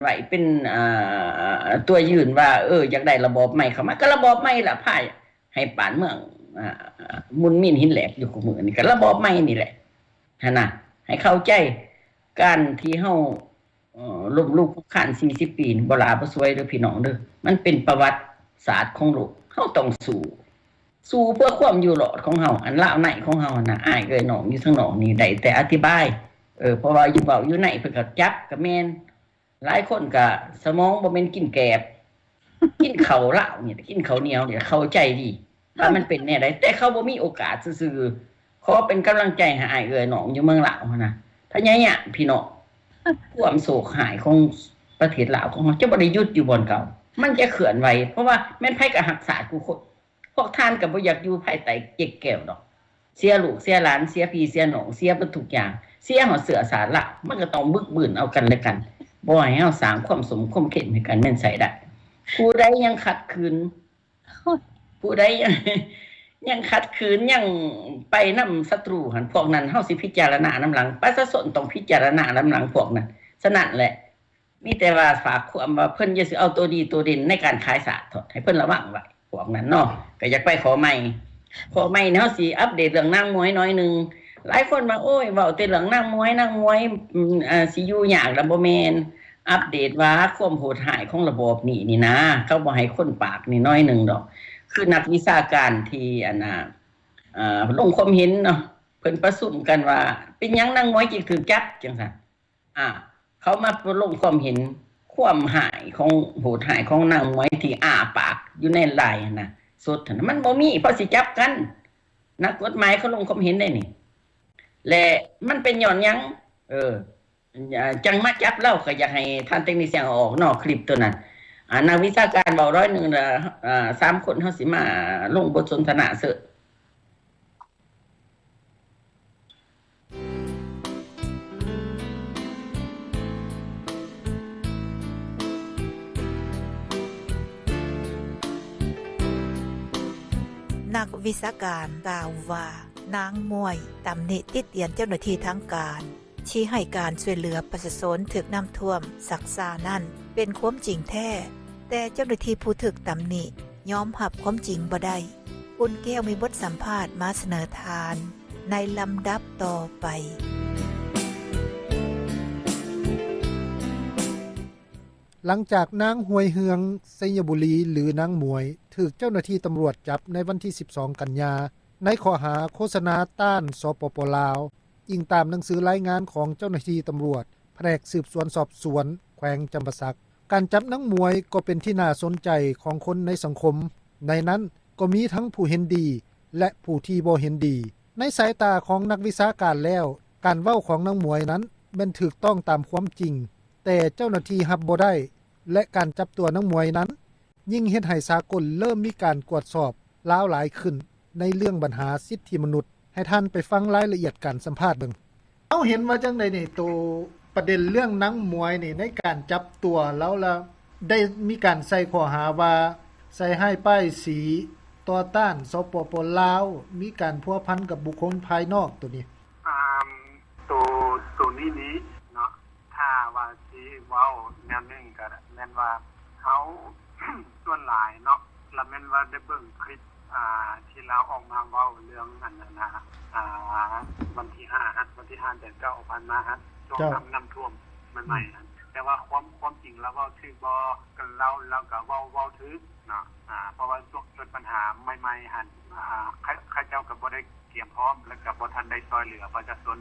ໄວ້ເປັນ ອ່າ ຕົວຢືນວ່າ ເອີ ຢາກໄດ້ລະບອບໃໝ່ເຂົ້າມາ ກໍລະບອບໃໝ່ລະ ພາໃຫ້ບ້ານເມືອງ ອ່າ ມຸນມິນຫີນແຫຼກຢູ່ຄູ່ມື້ນີ້ ກໍລະບອບໃໝ່ນີ້ແຫຼະຫັ້ນນະ. ໃຫ້ເຂົ້າໃຈ ການທີ່ເຮົາ ເອີ ລົ້ມລຸກຄຸກຄານສີ່ສິບປີນີ້ ບໍ່ຫຼ້າບໍ່ສວຍເດີພີ່ນ້ອງເດີ ມັນເປັນປະຫວັດສາດຂອງໂລກ. ເຮົາຕ້ອງສູ້ ສູ້ເພື່ອຄວາມຢູ່ລອດຂອງເຮົາ ອັນລາວໃນຂອງເຮົາຫັ້ນນະ. ອ້າຍເອີຍນ້ອງຢູ່ທາງນອກນີ້ໄດ້ແຕ່ອະທິບາຍ ເອີ ເພາະວ່າຢູ່ເວົ້າຢູ່ໃນເພິ່ນກໍຈັບກໍແມ່ນ. ຫຼາຍຄົນກໍສະໝອງບໍ່ແມ່ນກິນແກບ ກິນເຂົ້າລາວນີ້ ກິນເຂົ້າໜຽວນີ້ ເຂົ້າໃຈດີວ່າມັນເປັນແນວໃດ ແຕ່ເຂົາບໍ່ມີໂອກາດຊື່ໆ. ຂໍເປັນກຳລັງໃຈໃຫ້ອ້າຍເອື້ອຍນ້ອງຢູ່ເມືອງລາວຫັ້ນນະ ພະຍາຍາມພີ່ນ້ອງ. ຄວາມໂຊກຮ້າຍຂອງປະເທດລາວຂອງເຮົາຈະບໍ່ໄດ້ຢຸດຢູ່ບ່ອນເກົ່າ ມັນຈະເຄື່ອນໄຫວ ເພາະວ່າແມ່ນໃຜກໍຮັກຊາດຄູ່ຄົນ. ພວກທ່ານກໍບໍ່ຢາກຢູ່ພາຍໃຕ້ເຈັກແກ້ວດອກ ເສຍລູກເສຍຫຼານ ເສຍພີ່ເສຍນ້ອງ ເສຍເບິດທຸກຢ່າງ ເສຍຮອດເຊື້ອຊາດລາວ. ມັນກໍຕ້ອງບຶກບືນເອົາກັນແລະກັນ ບໍ່ໃຫ້ເຮົາສ້າງຄວາມສົມຄວາມເຂັ້ມໃຫ້ກັນແມ່ນໃຊ້ໄດ້. ຜູ້ໃດຍັງຂັດຂືນ ຜູ້ໃດຍັງ ຍັງຂັດຂືນ ຍັງໄປນຳສັດຕູຫັ້ນ ພວກນັ້ນເຮົາຊິພິຈາລະນານຳຫຼັງ ປະຊາຊົນຕ້ອງພິຈາລະນານຳຫຼັງພວກນັ້ນ. ສະນັ້ນແຫຼະ ມີແຕ່ວ່າຝາກຄວາມວ່າເພິ່ນຢ່າຊິເອົາໂຕດີໂຕເດັ່ນໃນການຂາຍຊາດເທາະ ໃຫ້ເພິ່ນລະວັງໄວ້ພວກນັ້ນເນາະ. ກໍຢາກໄປຂໍ້ໃໝ່ ຂໍ້ໃໝ່ນີ້ເຮົາຊິອັບເດດເລື່ອງນາງໝວຍໜ້ອຍໜຶ່ງ. ຫຼາຍຄົນວ່າ ໂອ້ຍ ເວົ້າແຕ່ເລື່ອງນາງໝວຍ ນາງໝວຍ ອາ ຊິຢູ່ຍາກລະ ບໍ່ແມ່ນ. ອັບເດດວ່າຄວາມໂຫດຮ້າຍຂອງລະບອບນີ້ນີ້ນາ ເຂົາບໍ່ໃຫ້ຄົນປາກນີ້ໜ້ອຍໜຶ່ງດອກ. ຄືນັກວິຊາການທີ່ ອັນນ່າ ອາ ລົງຄວາມເຫັນເນາະ ເພິ່ນປະຊຸມກັນວ່າ ເປັນຫຍັງນາງໝວຍຈຶ່ງຖືກຈັບ ຈັ່ງຊັ້ນ. ອາ ເຂົາມາລົງຄວາມເຫັນຄວາມຮ້າຍຂອງ ໂຫດຮ້າຍຂອງນາງໝວຍທີ່ອ້າປາກຢູ່ໃນໄລຟ໌ຫັ້ນນະ ສົດຫັ້ນນະ ມັນບໍ່ມີ ເພາະຊິຈັບກັນ. ນັກກົດໝາຍເຂົາລົງຄວາມເຫັນໄດ້ນີ້ ແລະ ມັນເປັນຍ້ອນຫຍັງ ເອີ ຈັ່ງມາຈັບລາວ. ກໍຢາກໃຫ້ທ່ານເຕັກນິຊຽນເອົາອອກເນາະ ຄລິບໂຕນັ້ນ. ອາ ນັກວິຊາການເວົ້າໜ້ອຍໜຶ່ງ ແລ້ວ ອາ ສາມຄົນເຮົາຊິມາລົງບົດສົນທະນາເສີມ. ນັກວິຊາການກ່າວວ່າ ນາງໝວຍຕຳໜິຕິຕຽນເຈົ້າໜ້າທີ່ທາງການ ທີ່ໃຫ້ການຊ່ວຍເຫຼືອປະຊາຊົນຖືກນ້ຳຖ້ວມຊັກຊ້ານັ້ນ ເປັນຄວາມຈິງແທ້, ແຕ່ເຈົ້າໜ້າທີ່ຜູ້ຖືກຕຳໜິຍອມຮັບຄວາມຈິງບໍ່ໄດ້. ອຸ່ນແກ້ວມີບົດສຳພາດມາສະເໜີທ່ານໃນລຳດັບຕໍ່ໄປ. ຫຼັງຈາກນາງ ຮວຍເຮືອງ ໄຊຍະບູລີ ຫຼື ນາງໝວຍ ຖືກເຈົ້າໜ້າທີ່ຕຳຫຼວດຈັບໃນວັນທີສິບສອງ ກັນຍາ ໃນຂໍ້ຫາໂຄສະນາຕ້ານ ສປປ ລາວ, ອີງຕາມໜັງສືລາຍງານຂອງເຈົ້າໜ້າທີ່ຕຳຫຼວດ ພະແນກສືບສວນສອບສວນ ແຂວງຈຳປາສັກ. ການຈັບນາງໝວຍກໍເປັນທີ່ໜ້າສົນໃຈຂອງຄົນໃນສັງຄົມ, ໃນນັ້ນກໍມີທັງຜູ້ເຫັນດີ ແລະ ຜູ້ທີ່ບໍ່ເຫັນດີ. ໃນສາຍຕາຂອງນັກວິຊາການແລ້ວ, ການເວົ້າຂອງນາງໝວຍນັ້ນແມ່ນຖືກຕ້ອງຕາມຄວາມຈິງ, ແຕ່ເຈົ້າໜ້າທີ່ຮັບບໍ່ໄດ້ ແລະ ການຈັບຕົວນາງໝວຍນັ້ນ ຍິ່ງເຮັດໃຫ້ສາກົນເລີ່ມມີການກວດສອບລາວຫຼາຍຂຶ້ນໃນເລື່ອງບັນຫາສິດທິມະນຸດ. ໃຫ້ທ່ານໄປຟັງລາຍລະອຽດການສຳພາດເບິ່ງ. ເຮົາເຫັນວ່າຈັ່ງໃດນີ້ ໂຕປະເດັນເລື່ອງນາງໝວຍນີ້ ໃນການຈັບຕົວລາວລະ ໄດ້ມີການໃສ່ຂໍ້ຫາວ່າ ໃສ່ຮ້າຍປ້າຍສີ ຕໍ່ຕ້ານ ສປປ ລາວ, ມີການພົວພັນກັບບຸກຄົນພາຍນອກໂຕນີ້? ອາ ໂຕ ໂຕນີ້ນີ້ເນາະ ຖ້າວ່າຊິເວົ້າແນວໜຶ່ງກະແມ່ນວ່າເຮົາ ສ່ວນຫຼາຍເນາະ ລະແມ່ນວ່າໄດ້ເບິ່ງຄລິບ ອ່າ ທີ່ລາວອອກມາເວົ້າເລື່ອງອັນນັ້ນນະ ອ່າ ວັນທີຫ້າຫັ້ນ ວັນທີຫ້າເດືອນເກົ້າຜ່ານມາຫັ້ນ ຊ່ວງ ເຈົ້າ ນ້ຳ ນ້ຳຖ້ວມໃໝ່ໆຫັ້ນ ແຕ່ວ່າຄວາມ ຄວາມຈິງລາວເວົ້າຖືກບໍ່ ລາວ ລາວກະເວົ້າ ເວົ້າຖືກເນາະ ອ່າ ເພາະວ່າຊ່ວງເກີດບັນຫາໃໝ່ໆຫັ້ນ ອ່າ ເຂົາ ເຂົາເຈົ້າກະບໍ່ໄດ້ ຕຽມພ້ອມ ແລະກະບໍ່ທັນໄດ້ຊ່ອຍເຫຼືອປະຊາຊົນ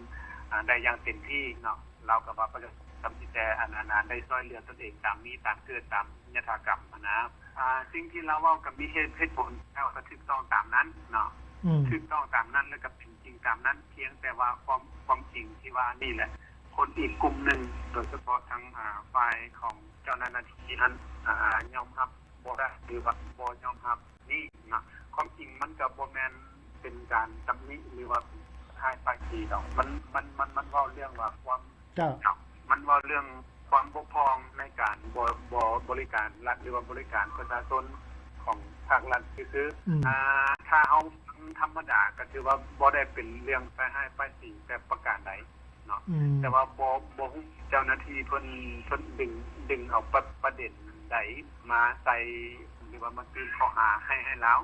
ອາ ໄດ້ຢ່າງເຕັມທີ່ເນາະ ລາວກໍວ່າປະຊາຊົນກໍມີແຕ່ ອັນ ອັນ ອັນ ໄດ້ຊ່ອຍເຫຼືອຕົນເອງຕາມມີຕາມເກີດຕາມຍະຖາກຳຫັ້ນນະ ອາ ສິ່ງທີ່ລາວເວົ້າກໍມີເຫດ ເຫດຜົນ ແລ້ວກໍຖືກຕ້ອງຕາມນັ້ນເນາະ ອືມ ຖືກຕ້ອງຕາມນັ້ນ ແລະກໍເປັນຈິງຕາມນັ້ນ ພຽງແຕ່ວ່າຄວາມ ຄວາມຈິງທີ່ວ່ານີ້ແຫຼະ ຄົນອີກກຸ່ມໜຶ່ງ ໂດຍສະເພາະທາງ ອາ ຝ່າຍຂອງເຈົ້າໜ້າທີ່ຫັ້ນ ອາ ຍອມຮັບ ບໍ່ໄດ້ ຫຼືວ່າບໍ່ຍອມຮັບນີ້ນະ ຄວາມຈິງມັນກະບໍ່ແມ່ນເປັນການຕຳໜິ ຫຼືວ່າເປັນຮ້າຍປ້າຍສີດອກ ມັນ ມັນ ມັນ ມັນເວົ້າເລື່ອງວ່າຄວາມ ເຈົ້າ ມັນເວົ້າເລື່ອງຄວາມບົກຜ່ອງໃນການ ບໍ ບໍ ບໍລິການລັດ ຫຼືວ່າບໍລິການປະຊາຊົນຂອງພາກລັດຊື່ໆ ອືມ ອາ ຖ້າເຮົາຟັງທຳມະດາກະຖືວ່າບໍ່ໄດ້ເປັນເລື່ອງໃສ່ຮ້າຍປ້າຍສີແບບປະການໃດ. ເນ ເນາະ ອືມ ແຕ່ວ່າບໍ່ ບໍ່ຮູ້ເຈົ້າໜ້າທີ່ເພິ່ນ ເພິ່ນດຶງ ດຶງເອົາປະ ປະເດັນໃດມາໃສ່ ຫຼືວ່າມາຕື່ມຂໍ້ຫາໃຫ້ ໃຫ້ລາວ.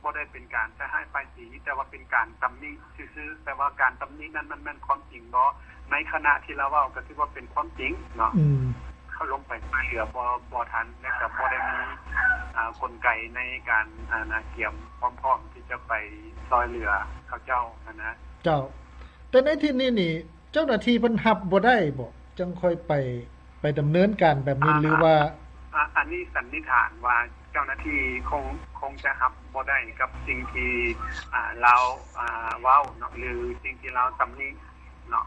ບໍ່ໄດ້ເປັນການໃສ່ຮ້າຍປ້າຍສີ ແຕ່ວ່າເປັນການຕຳໜິຊື່ໆ ແຕ່ວ່າການຕຳໜິນັ້ນ ມັນແມ່ນຄວາມຈິງບໍ່? ໃນຂະນະທີ່ລາວເວົ້າກໍຖືວ່າເປັນຄວາມຈິງເນາະ ອືມ ເຂົາລົງໄປຊ່ວຍເຫຼືອບໍ່ ບໍ່ທັນ ແລະກໍບໍ່ໄດ້ມີ ອ່າ ກົນໄກໃນການ ອ່າ ກຽມຄວາມພ້ອມທີ່ຈະໄປຊ່ວຍເຫຼືອເຂົາເຈົ້າຫັ້ນນະ. ເຈົ້າ ແຕ່ໃນທີ່ນີ້ນີ້ ເຈົ້າໜ້າທີ່ເພິ່ນຮັບບໍ່ໄດ້ບໍ? ຈັ່ງຄ່ອຍໄປ ໄປດຳເນີນການແບບນີ້ ອ່າ ຫຼືວ່າ ອ່າ ອັນນີ້ສັນນິຖານວ່າເຈົ້າໜ້າທີ່ຄົງ ຄົງຈະຮັບບໍ່ໄດ້ກັບສິ່ງທີ່ ອ່າ ລາວ ອ່າ ເວົ້າເນາະ ຫຼືສິ່ງທີ່ລາວຕຳໜິເນາະ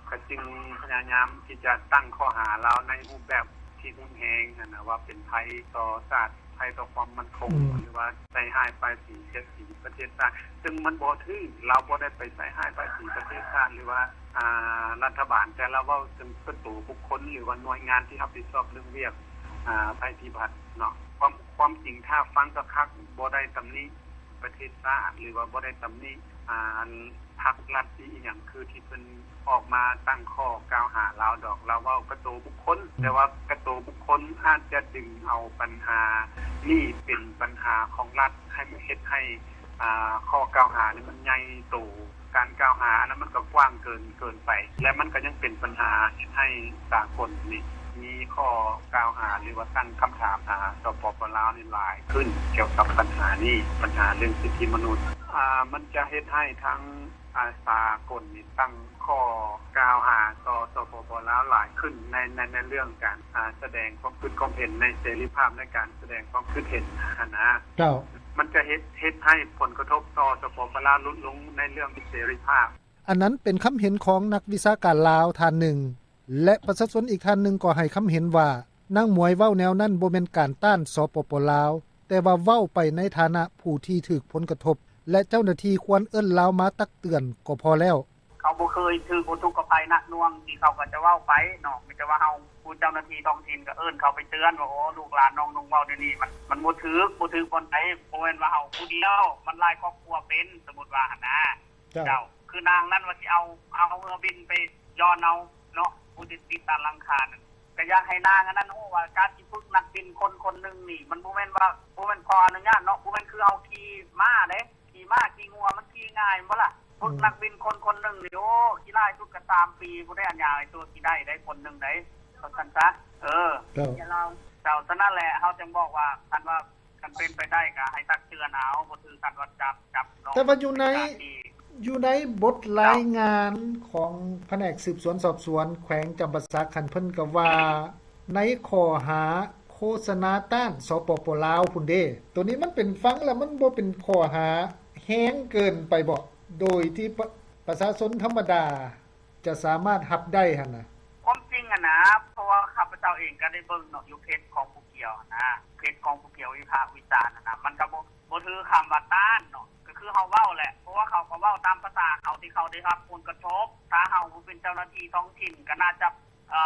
ກໍຈຶ່ງພະຍາຍາມທີ່ຈະຕັ້ງຂໍ້ຫາລາວໃນຮູບແບບທີ່ຮຸນແຮງຫັ້ນນະ ວ່າເປັນໄພຕໍ່ຊາດ ໄພຕໍ່ຄວາມໝັ້ນຄົງ ອືມ ຫຼືວ່າໃສ່ຮ້າຍປ້າຍສີ ສຽດສີປະເທດຊາດ ຊຶ່ງມັນບໍ່ຖືກ. ລາວບໍ່ໄດ້ໄປໃສ່ຮ້າຍປ້າຍສີປະເທດຊາດ ຫຼືວ່າ ອ່າ ລັດຖະບານ, ແຕ່ລາວເວົ້າເຖິງໂຕບຸກຄົນ ຫຼືວ່າໜ່ວຍງານທີ່ຮັບຜິດຊອບເລື່ອງວຽກ ອ່າ ໄພພິບັດເນາະ. ຄວາມ ຄວາມຈິງຖ້າຟັງຄັກໆ ບໍ່ໄດ້ຕຳໜິປະເທດຊາດ ຫຼືວ່າບໍ່ໄດ້ຕຳໜິ ອ່າ ພັກລັດອີ່ຫຍັງ ຄືທີ່ເພິ່ນອອກມາຕັ້ງຂໍ້ກ່າວຫາລາວດອກ. ລາວເວົ້າກັບໂຕບຸກຄົນ ອືມ ແຕ່ວ່າກັບໂຕບຸກຄົນອາດຈະດຶງເອົາບັນຫານີ້ເປັນບັນຫາຂອງລັດ ໃຫ້ມັນເຮັດໃຫ້ ອ່າ ຂໍ້ກ່າວຫານີ້ມັນໃຫຍ່ໂຕ. ການກ່າວຫາອັນນັ້ນມັນກໍກວ້າງເກີນ ເກີນໄປ ແລະ ມັນກໍຍັງເປັນບັນຫາເຮັດໃຫ້ສາກົນນີ້ມີຂໍ້ກ່າວຫາ ຫຼືວ່າຕັ້ງຄຳຖາມຫາ ສປປ ລາວ ນີ້ຫຼາຍຂຶ້ນ ກ່ຽວກັບບັນຫານີ້ ບັນຫາເລື່ອງສິດທິມະນຸດ. ອ່າ ມັນຈະເຮັດໃຫ້ທາງ ອ່າ ສາກົນນີ້ຕັ້ງຂໍ້ກ່າວຫາຕໍ່ ສປປ ລາວ ຫຼາຍຂຶ້ນ ໃນ ໃນ ໃນເລື່ອງການ ອ່າ ສະແດງຄວາມຄິດຄວາມເຫັນ ໃນເສລີພາບໃນການສະແດງຄວາມຄິດເຫັນຫັ້ນນະ. ເຈົ້າ. ມັນຈະເຮັດ ເຮັດໃຫ້ຜົນກະທົບຕໍ່ ສປປ ລາວ ຫຼຸດລົງໃນເລື່ອງເສລີພາບ. ອັນນັ້ນເປັນຄຳເຫັນຂອງນັກວິຊາການລາວທ່ານໜຶ່ງ ແລະ ປະຊາຊົນອີກທ່ານໜຶ່ງກໍໃຫ້ຄຳເຫັນວ່າ ນາງໝວຍເວົ້າແນວນັ້ນບໍ່ແມ່ນການຕ້ານ ສປປ ລາວ ແຕ່ວ່າເວົ້າໄປໃນຖານະຜູ້ທີ່ຖືກຜົນກະທົບ ແລະ ເຈົ້າໜ້າທີ່ຄວນເອີ້ນລາວມາຕັກເຕືອນກໍພໍແລ້ວ. ເຂົາບໍ່ເຄີຍຖືກອຸທົກກະໄພໜັກໜ່ວງທີ່ເຂົາກໍຈະເວົ້າໄປເນາະ ມີແຕ່ວ່າເຮົາຜູ້ເຈົ້າໜ້າທີ່ທ້ອງຖິ່ນກໍເອີ້ນເຂົາໄປເຕືອນວ່າ ໂອ້ ລູກຫຼານນ້ອງນຸ່ງເວົ້າແນວນີ້ ມັນ ມັນບໍ່ຖືກ ບໍ່ຖືກບ່ອນໃດ. ບໍ່ແມ່ນວ່າເຮົາຜູ້ດຽວ ມັນຫຼາຍຄອບຄົວເປັນ ສົມມຸດວ່າຫັ້ນນະ. ເຈົ້າ. ເຈົ້າ ຄືນາງນັ້ນວ່າຊິເອົາ ເອົາເຮືອບິນໄປຍ້ອນເອົາເນາະ ຜູ້ຕິດຕິດຕາມຫຼັງຄານັ້ນ ກໍຢາກໃຫ້ນາງອັນນັ້ນຮູ້ວ່າ ການຊິຝຶກນັກບິນຄົນຄົນໜຶ່ງນີ້ ມັນບໍ່ແມ່ນວ່າ ບໍ່ແມ່ນຂໍອະນຸຍາດເນາະ ບໍ່ແມ່ນຄືເຮົາຂີ່ມ້າເດ້ ຂີ່ມ້າຂີ່ງົວມັນຂີ່ງ່າຍບໍ່ລະ? ອືມ ຝຶກນັກບິນຄົນຄົນໜຶ່ງນີ້ ໂອ້ ຂີ່ຫຼາຍສຸດກໍສາມປີພຸ້ນເດ້ ອັນຍາໄອ້ຕົວະຂີ່ໄດ້ໄດ໋ ຄົນໜຶ່ງໄດ໋ ວ່າຊັ້ນຊະ. ເອີ ເຈົ້າ ເຈົ້າ ສະນັ້ນແຫຼະ ເຮົາຈຶ່ງບອກວ່າ ຄັນວ່າ ຄັນເປັນໄປໄດ້ກໍໃຫ້ຕັກເຕືອນເອົາ ບໍ່ຖືກຄັນວ່າຈັບ ຈັບເນາະ. ແຕ່ວ່າຢູ່ໃນ ຢູ່ໃນບົດລາຍງານຂອງພະແນກສືບສວນສອບສວນແຂວງຈຳປາສັກຫັ້ນ ເພິ່ນກໍວ່າໃນຂໍ້ຫາໂຄສະນາຕ້ານ ສປປ ລາວ ພຸ້ນເດ້. ໂຕນີ້ມັນເປັນ ຟັງແລ້ວມັນບໍ່ເປັນຂໍ້ຫາແຮງເກີນໄປບໍ ໂດຍທີ່ປະ ປະຊາຊົນທຳມະດາ ຈະສາມາດຮັບໄດ້ຫັ້ນນະ? ຄວາມຈິງຫັ້ນນະ ເພາະວ່າຂ້າພະເຈົ້າເອງກໍໄດ້ເບິ່ງເນາະ ຢູ່ເພຈຂອງຜູ້ກ່ຽວຫັ້ນນະ ເພຈຂອງຜູ້ກ່ຽວວິພາກວິຈານຫັ້ນນະ ມັນກໍບໍ່ ບໍ່ຖືກຄຳວ່າຕ້ານເນາະ ກໍຄືເຮົາເວົ້າແຫຼະ ເພາະວ່າເຂົາກໍເວົ້າຕາມພາສາເຂົາທີ່ເຂົາໄດ້ຮັບຜົນກະທົບ. ຖ້າເຮົາຜູ້ເປັນເຈົ້າໜ້າທີ່ທ້ອງຖິ່ນກໍໜ້າຈະ ເອີ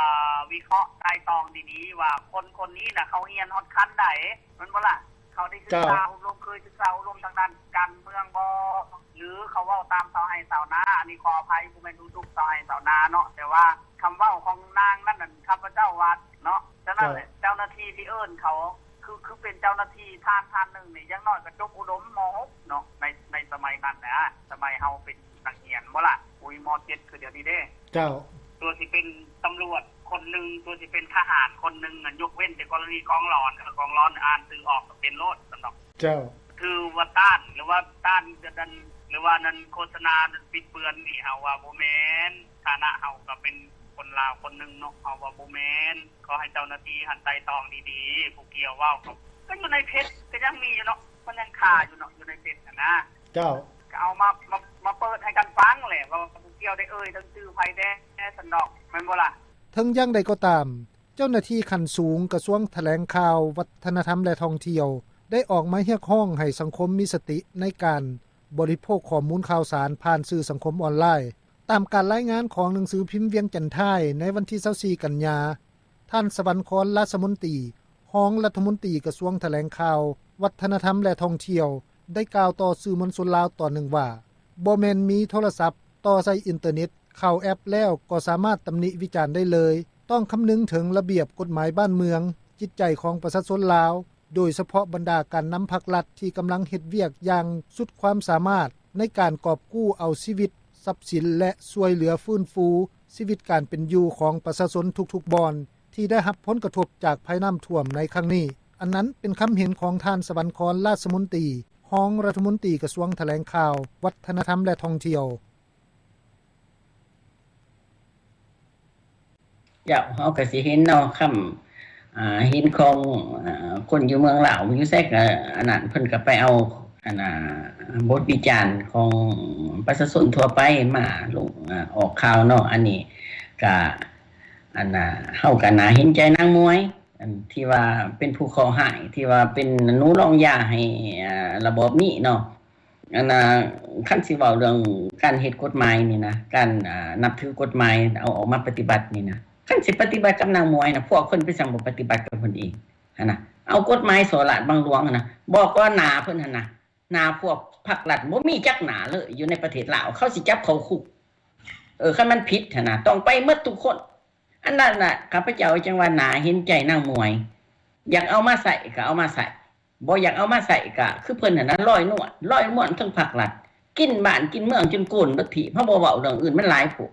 ວິເຄາະໄຕ່ຕອງດີໆ ວ່າຄົນຄົນນີ້ນະ ເຂົາຮຽນຮອດຂັ້ນໃດ ແມ່ນບໍ່ລະ? ເຂົາໄດ້ສຶກສາ ເຈົ້າ ອົບຮົມ ເຄີຍສຶກສາອົບຮົມທາງດ້ານການເມືອງບໍ່ ຫຼືເຂົາເວົ້າຕາມຊາວໄຮ່ຊາວນາ? ອັນນີ້ຂໍອະໄພ ບໍ່ແມ່ນດູຖູກຊາວໄຮ່ຊາວນາເນາະ ແຕ່ວ່າຄຳເວົ້າຂອງນາງນັ້ນ ອັນ ຂ້າພະເຈົ້າວ່າເນາະ. ສະນັ້ນແຫຼະ ເຈົ້າ ເຈົ້າໜ້າທີ່ທີ່ເອີ້ນເຂົາ ຄື ຄືເປັນເຈົ້າໜ້າທີ່ທ່ານ ທ່ານໜຶ່ງນີ້ ຢ່າງໜ້ອຍກໍຈົບອຸດົມ ມໍຫົກເນາະ ໃນ ໃນສະໄໝນັ້ນນະ ສະໄໝເຮົາເປັນ ນັກຮຽນບໍ່ລະ? ອຸຍ ມໍເຈັດ ຄືດຽວນີ້ເດ້. ເຈົ້າ. ຕົວຊິເປັນຕຳຫຼວດຄົນໜຶ່ງ ຕົວຊິເປັນທະຫານຄົນໜຶ່ງ ຍົກເວັ້ນແຕ່ກໍລະນີກອງຫຼອນ ເອີ ກອງຫຼອນອ່ານຊື່ອອກກໍເປັນໂລດຊັ້ນດອກ. ເຈົ້າ. ຖືວ່າຕ້ານ ຫຼືວ່າຕ້ານ ຫຼືວ່ານັ້ນໂຄສະນານັ້ນບິດເບືອນນີ້ ເຮົາວ່າບໍ່ແມ່ນ. ຖານະເຮົາກໍເປັນຄົນລາວຄົນໜຶ່ງເນາະ ເຮົາວ່າບໍ່ແມ່ນ. ຂໍໃຫ້ເຈົ້າໜ້າທີ່ຫັ້ນໄຕ່ຕອງດີໆ ຜູ້ກ່ຽວເວົ້າ ກໍ ກໍຢູ່ໃນເພຈກໍຍັງມີຢູ່ເນາະ ມັນຍັງຄາຢູ່ເນາະ ຢູ່ໃນເພຈຫັ້ນນະ. ເຈົ້າ. ກໍເອົາມາ ມາ ມາເປີດໃຫ້ກັນຟັງແຫຼະ ວ່າຜູ້ກ່ຽວໄດ້ເອີ່ຍເຖິງຊື່ໃຜແດ່ຊັ້ນດອກ ແມ່ນບໍ່ລະ? ເຖິງຢ່າງໃດກໍຕາມ, ເຈົ້າໜ້າທີ່ຂັ້ນສູງກະຊວງຖະແຫຼງຂ່າວ, ວັດທະນະທຳ ແລະ ທ່ອງທ່ຽວ ໄດ້ອອກມາຮຽກຮ້ອງໃຫ້ສັງຄົມມີສະຕິໃນການບໍລິໂພກຂໍ້ມູນຂ່າວສານຜ່ານສື່ສັງຄົມອອນລາຍ. ຕາມການລາຍງານຂອງໜັງສືພິມວຽງຈັນທາຍໃນວັນທີຊາວສີ່ ກັນຍາ, ທ່ານ ສະຫວັນຄອນ ລາຊະມົນຕີ ຮອງລັດຖະມົນຕີກະຊວງຖະແຫຼງຂ່າວ, ວັດທະນະທຳ ແລະ ທ່ອງທ່ຽວ ໄດ້ກ່າວຕໍ່ສື່ມວນຊົນລາວຕອນໜຶ່ງວ່າ ບໍ່ແມ່ນມີໂທລະສັບຕໍ່ໃສ່ອິນເຕີເນັດ ເຂົ້າແອັບແລ້ວກໍສາມາດຕຳນິວິຈານໄດ້ເລີຍ. ຕ້ອງຄຳນຶງເຖິງລະບຽບກົດໝາຍບ້ານເມືອງ, ຈິດໃຈຂອງປະຊາຊົນລາວ, ໂດຍສະເພາະບັນດາການນຳພັກລັດທີ່ກຳລັງເຮັດວຽກຢ່າງສຸດຄວາມສາມາດໃນການກອບກູ້ເອົາຊີວິດ, ຊັບສິນ ແລະ ຊ່ວຍເຫຼືອຟື້ນຟູຊີວິດການເປັນຢູ່ຂອງປະຊາຊົນທຸກໆບ່ອນທີ່ໄດ້ຮັບຜົນກະທົບຈາກໄພນ້ຳຖ້ວມໃນຄັ້ງນີ້. ອັນນັ້ນເປັນຄຳເຫັນຂອງທ່ານ ສະຫວັນຄອນ ລາດສະມົນຕີ, ຮອງລັດຖະມົນຕີກະຊວງຖະແຫຼງຂ່າວ, ວັດທະນະທຳ ແລະ ທ່ອງທ່ຽວ. ເຈົ້າ ເຮົາກໍຊິເຫັນເນາະ ຄຳ ອ່າ ເຫັນຂອງ ອ່າ ຄົນຢູ່ເມືອງລາວ ຢູ່ໃສກໍອັນນັ້ນ ເພິ່ນກໍໄປເອົາ ອັນນ່າ ບົດວິຈານຂອງປະຊາຊົນທົ່ວໄປມາລົງ ອ່າ ອອກຂ່າວເນາະ. ອັນນີ້ກໍ ອັນນ່າ ເຮົາກໍໜ້າເຫັນໃຈນາງໝວຍ ອັນທີ່ວ່າເປັນຜູ້ເຄາະຮ້າຍ ທີ່ວ່າເປັນໜູລອງຢາໃຫ້ ອ່າ ລະບອບນີ້ເນາະ. ອັນນ່າ ຄັນຊິເວົ້າເລື່ອງການເຮັດກົດໝາຍນີ້ນະ ການ ອ່າ ນັບຖືກົດໝາຍ ເອົາອອກມາປະຕິບັດນີ້ນະ ຄັນຊິປະຕິບັດກັບນາງໝວຍນະ ພວກເພິ່ນເປັນຫຍັງບໍ່ປະຕິບັດກັບເພິ່ນເອງຫັ້ນນະ? ເອົາກົດໝາຍສໍ້ລາດບັງຫຼວງຫັ້ນນະ ບອກວ່າໜ້າເພິ່ນຫັ້ນນະ ໜ້າພວກພັກລັດບໍ່ມີຈັກໜ້າເລີຍ ຢູ່ໃນປະເທດລາວ ເຂົາຊິຈັບເຂົ້າຄຸກ. ເອີ ຄັນມັນຜິດຫັ້ນນະ ຕ້ອງໄປໝົດທຸກຄົນ. ອັນນັ້ນນະ ຂ້າພະເຈົ້າຈຶ່ງວ່າໜ້າເຫັນໃຈນາງໝວຍ ຢາກເອົາມາໃຊ້ກໍເອົາມາໃຊ້ ບໍ່ຢາກເອົາມາໃຊ້ກະຄືເພິ່ນຫັ້ນນະ ລອຍນວນ ລອຍນວນເທິງພັກລັດ ກິນບ້ານກິນເມືອງຈົນໂກນເບິດທີບ. ເຮົາບໍ່ເວົ້າເລື່ອງອື່ນມັນຫຼາຍໂພດ.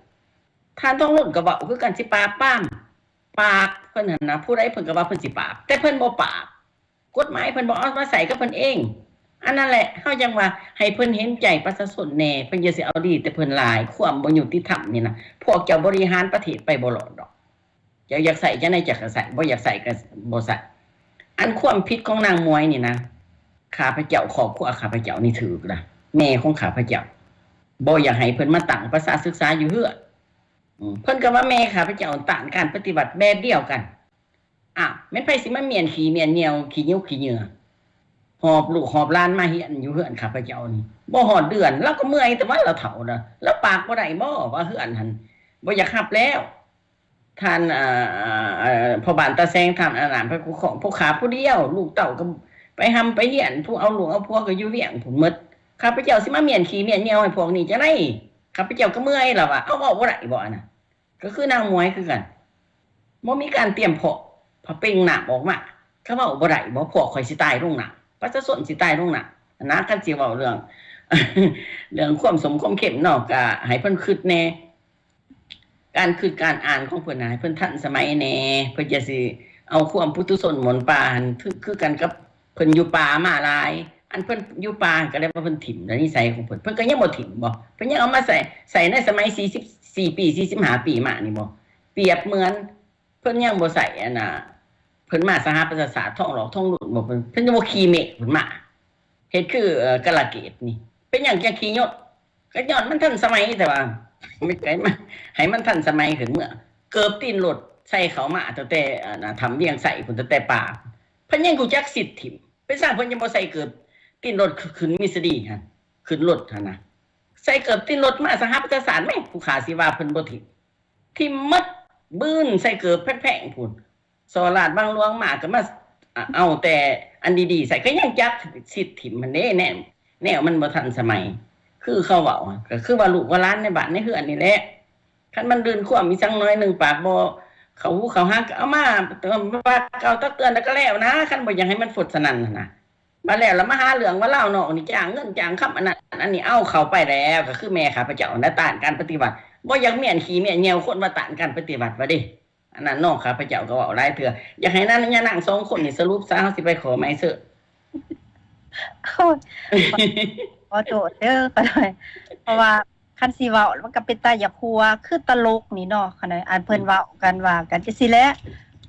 ທ່ານທອງລຸນກໍເວົ້າຄືກັນ ຊິປາບປາມ ປາບເພິ່ນຫັ້ນນະ ຜູ້ໃດເພິ່ນກໍວ່າເພິ່ນຊິປາບ ແຕ່ເພິ່ນບໍ່ປາບ ກົດໝາຍເພິ່ນບໍ່ເອົາມາໃຊ້ກັບເພິ່ນເອງ. ອັນນັ້ນແຫຼະ ເຮົາຈັ່ງວ່າໃຫ້ເພິ່ນເຫັນໃຈປະຊາຊົນແດ່ ເພິ່ນຢ່າຊິເອົາດີແຕ່ເພິ່ນຫຼາຍ. ຄວາມບໍ່ຍຸຕິທຳນີ້ນະ ພວກເຈົ້າບໍລິຫານປະເທດໄປບໍ່ລອດດອກ. ເຈົ້າຢາກໃຊ້ຈັ່ງໃດເຈົ້າກໍໃຊ້ ບໍ່ຢາກໃຊ້ກໍບໍ່ໃຊ້. ອັນຄວາມຜິດຂອງນາງໝວຍນີ້ນະ ຂ້າພະເຈົ້າ ຄອບຄົວຂ້າພະເຈົ້ານີ້ຖືກລະ ແມ່ຂອງຂ້າພະເຈົ້າ ບໍ່ຢາກໃຫ້ເພິ່ນມາຕັ້ງປະຊາສຶກສາຢູ່ເຮືອນ. ອືມ ເພິ່ນກໍວ່າແມ່ຂ້າພະເຈົ້າຕ້ານການປະຕິວັດແບບດຽວກັນ. ອ້າວ ແມ່ນໃຜຊິມາມ້ຽນຂີ້ມ້ຽນຍ່ຽວ ຂີ້ຫຍູກຂີ້ເຫຍື້ອ ຫອບລູກຫອບຫຼານມາຮຽນຢູ່ເຮືອນຂ້າພະເຈົ້ານີ້ ບໍ່ຮອດເດືອນ ລາວກໍເມື່ອຍ ແຕ່ວ່າລາວເຖົ້າລະ ລາວປາກບໍ່ໄດ້ບໍ່ ວ່າເຮືອນຫັ້ນບໍ່ຢາກຮັບແລ້ວ. ທ່ານ ເອີ ພໍ່ບ້ານຕາແສງ ທ່ານອັນນັ້ນ ພະຄູຂອງ ຜູ້ຂ້າຜູ້ດຽວ ລູກເຕົ້າກໍໄປຮ່ຳໄປຮຽນ ຜູ້ເອົາລູກເອົາຜົວກໍຢູ່ວຽງພຸ້ນໝົດ. ຂ້າພະເຈົ້າຊິມາມ້ຽນຂີ້ມ້ຽນຍ່ຽວໃຫ້ພວກນີ້ຈັ່ງໃດ? ຂ້າພະເຈົ້າກໍເມື່ອຍລະວ່າ ເອົາ ເວົ້າບໍ່ໄດ້ບໍ່ອັນນັ້ນ ກໍຄືນາງໝວຍຄືກັນ ບໍ່ມີການຕຽມພ້ອມ ພະເປັ່ງນ້ຳອອກມາ ກໍເວົ້າບໍ່ໄດ້ບໍ່ ພວກຂ້ອຍຊິຕາຍລົງນ້ຳ ປະຊາຊົນຊິຕາຍລົງນ້ຳຫັ້ນນະ. ຄັນຊິເວົ້າເລື່ອງ ເລື່ອງຄວາມສົ້ມຄວາມເຄັມເນາະ ກໍໃຫ້ເພິ່ນຄິດແດ່ ການຄິດການອ່ານຂອງເພິ່ນນະ ໃຫ້ເພິ່ນທັນສະໄໝແດ່ ເພິ່ນຢ່າຊິເອົາຄວາມປຸຖຸຊົນໝົນປ່າຫັ້ນ ຄື ຄືກັນກັບເພິ່ນຢູ່ປ່າມາຫຼາຍ. ອັນເພິ່ນຢູ່ປ່າຫັ້ນ ກໍເລີຍວ່າເພິ່ນຖິ້ມນິໄສຂອງເພິ່ນ ເພິ່ນກໍຍັງບໍ່ຖິ້ມບໍ່ ເພິ່ນຍັງເອົາມາໃຊ້ ໃຊ້ໃນສະໄໝສີ່ສິບສີ່ປີ ສີ່ສິບຫ້າປີມານີ້ບໍ່ ປຽບເໝືອນ ເພິ່ນຍັງບໍ່ໃຊ້ອັນນ່າ ເພິ່ນມາສະຫະປະຊາຊາດ ທອງຫຼອກທອງລຸນບໍ່ ເພິ່ນ ເພິ່ນຍັງບໍ່ຂີ່ເມກເພິ່ນມາ ເຮັດຄື ເອີ ກາລະເກດນີ້ ເປັນຫຍັງຈັ່ງຂີ່ຍົນ ກໍຍ້ອນມັນທັນສະໄໝ ແຕ່ວ່າ ໄປໃຊ້ມາ ໃຫ້ມັນທັນສະໄໝຂຶ້ນເມືອ ເກີບຕີນລົດໃສ່ເຂົ້າມາຕັ້ງແຕ່ ອັນນ່າ ຖ້ຳວຽງໄຊພຸ້ນ ຕັ້ງແຕ່ປ່າ ເພິ່ນຍັງຮູ້ຈັກສິດຖິ້ມ ເປັນຫຍັງເພິ່ນຍັງບໍ່ໃສ່ເກີບຕີນລົດ ຂຶ້ນມິດສະດີຫັ້ນ ຂຶ້ນລົດຫັ້ນນະ ໃສ່ເກີບຕີນລົດມາສະຫະປະຊາຊາດແມ ຜູ້ຂ້າຊິວ່າເພິ່ນບໍ່ຖິ້ມ ຖິ້ມໝົດ ບືນໃສ່ເກີບແພງໆພຸ້ນ ສໍ້ລາດບັງຫຼວງມາກໍມາ ອາ ເອົາແຕ່ອັນດີໆໃສ່ ກໍຍັງຈັບສິດຖິ້ມຫັ້ນເດ້ ແນວ ແນວມັນບໍ່ທັນສະໄໝ ຄືເຂົາເວົ້າ ກໍຄືວ່າລູກວ່າຫຼານໃນບ້ານໃນເຮືອນນີ້ແຫຼະ ຄັນມັນລື່ນຄວາມອີ່ສັງໜ້ອຍໜຶ່ງ ປາກບໍ່ເຂົ້າຫູເຂົ້າຫາ ກໍເອົາມາວ່າກ່າວຕັກເຕືອນແລ້ວກໍແລ້ວນະ ຄັນບໍ່ຢາກໃຫ້ມັນຟົດສະໜັ່ນຫັ້ນນະ. ບາດແລ້ວລະມາຫາເລື່ອງວ່າລາວນອກນີ້ຈ້າງເງິນຈ້າງຄຳ ອັນນັ້ນອັນນີ້ ເອົາເຂົ້າໄປແລ້ວ ກໍຄືແມ່ຂ້າພະເຈົ້ານະ ຕ້ານການປະຕິວັດ ບໍ່ຢາກມ້ຽນຂີ້ມ້ຽນຍ່ຽວຄົນວ່າຕ້ານການປະຕິວັດວ່າເດ້. ອັນນັ້ນນ້ອງຂ້າພະເຈົ້າກໍເວົ້າຫຼາຍເທື່ອ ຢາກໃຫ້ນາງຍານາງສອງຄົນນີ້ສະຫຼຸບຊະ ເຮົາຊິໄປຂໍໄມເຊີ. ໂອ້ຍ ຂໍໂທດເດີ ຂ້ອຍ ເພາະວ່າ ຄັນຊິເວົ້າມັນກໍເປັນຕາຢາກຫົວ ຄືຕະຫຼົກນີ້ເນາະ ຄັນ ອັນເພິ່ນເວົ້າກັນວ່າກັນຈັ່ງຊີ້ແຫຼະ.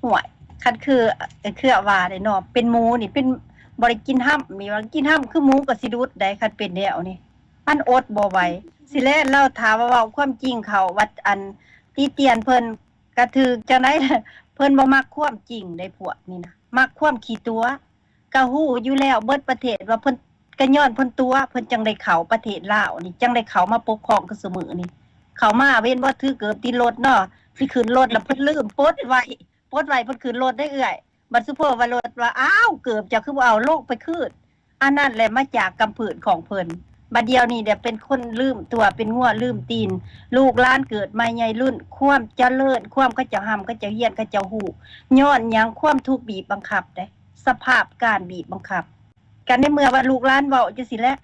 ຫ້ວຍ ຄັນຄື ຄືວ່າເດ້ເນາະ ເປັນໝູນີ້ເປັນ ບໍ່ໄດ້ກິນຮຳ ມີວ່າກິນຮຳຄືໝູກໍຊິດຸດໄດ໋ ຄັນເປັນແນວນີ້ ມັນອົດບໍ່ໄຫວ. ຊິແລະ ລາວຖ້າວ່າເວົ້າຄວາມຈິງເຂົາ ວ່າອັນຕິຕຽນເພິ່ນ ກະຖືກຈັ່ງໃດ ເພິ່ນບໍ່ມັກຄວາມຈິງໃດ໋ ພວກນີ້ນະ ມັກຄວາມຂີ້ຕົວະ. ກະຮູ້ຢູ່ແລ້ວເບິດປະເທດວ່າເພິ່ນ ກະຍ້ອນເພິ່ນຕົວະ ເພິ່ນຈັ່ງໄດ້ເຂົ້າປະເທດລາວນີ້ ຈັ່ງໄດ້ເຂົ້າມາປົກຄອງຄືຊຸມື້ນີ້. ເຂົ້າມາເຫັນບໍ່ ຖືເກີບຕິດລົດເນາະ ຊິຂຶ້ນລົດລະເພິ່ນລືມປົດໄວ້ ປົດໄວ້ເພິ່ນຂຶ້ນລົດເດ້ເອື້ອຍ. ບັດສຸໂພວ່າລົດວ່າ ອ້າວ ເກີບເຈົ້າຄືບໍ່ເອົາລົງໄປຄືນ. ອັນນັ້ນແຫຼະມາຈາກກຳພືດຂອງເພິ່ນ ບັດດຽວນີ້ເດ ເປັນຄົນລືມຕົວ ເປັນງົວລືມຕີນ. ລູກຫຼານເກີດໃໝ່ໃຫຍ່ລຸ້ນ ຄວາມຈະເລີນ ຄວາມເຂົາເຈົ້າຮ່ຳ ເຂົາເຈົ້າຮຽນ ເຂົາເຈົ້າຮູ້ ຍ້ອນຫຍັງ? ຄວາມທຸກບີບບັງຄັບເດ້ ສະພາບການບີບບັງຄັບ. ກັນໃນເມື່ອວ່າລູກຫຼານເວົ້າຈັ່ງຊີ້ແຫຼະ